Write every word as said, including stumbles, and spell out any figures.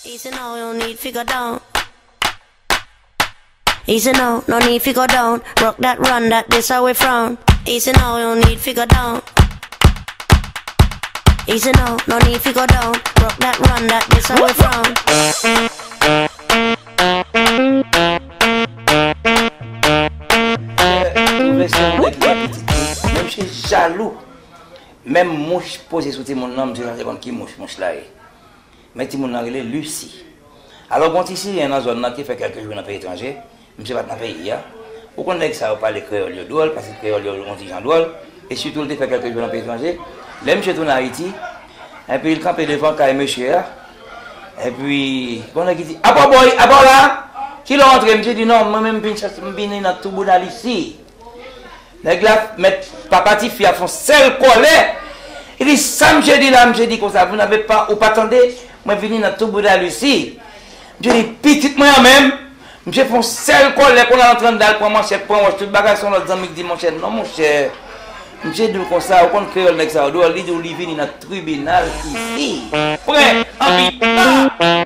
Easy now, no need fi go down. Easy now, no need fi go down. Rock that, run that, this how we frown. Easy now, no need fi go down. Easy now, no need fi go down. Rock that, run that, this how we frown. Mesye jalou. Menm mouch poze sou timoun nan, misye santi konn ki mouch mouch la ye. Men timoun nan rele Lucy. Alò, gon ti Siryen nan zòn nan ki fè kèlke jou nan peyi etranje, misye pa t nan peyi a. Ou konn nèg sa yo pale kreyòl yo dwòl, pase kreyòl yo yon ti jan dwòl, e sitou li te fè kèlke jou nan peyi etranje. Lè misye tounen Ayiti, epi li kanpe devan kay mesye a, epi gon nèg ki di, "Apa w bò, apa w la? Kilè w antre?" Misye di, "Non, mwen menm m vin chèche, m vini nan tou bouda Lucy." Nèg la, mèt papa tifi a fè yon sèl kòlè. Li di, "Sa misye di la?" Misye di konsa, "Vous n'avez pas, ou pa tande, mwen vini nan tou bouda Lucy." Misye di, "Pitit mwen an menm." Misye fè yon sèl kòlè, kounye a l antre anndan, l pran manchèt, pran wòch, tout bagay, se yon lòt zanmi ki di, "Monchè, non, monchè." Misye di l konsa, "Ou konn kreyòl nèg sa yo dwòl." Li di w li vini nan tribinal isi. Prè, anpi pa.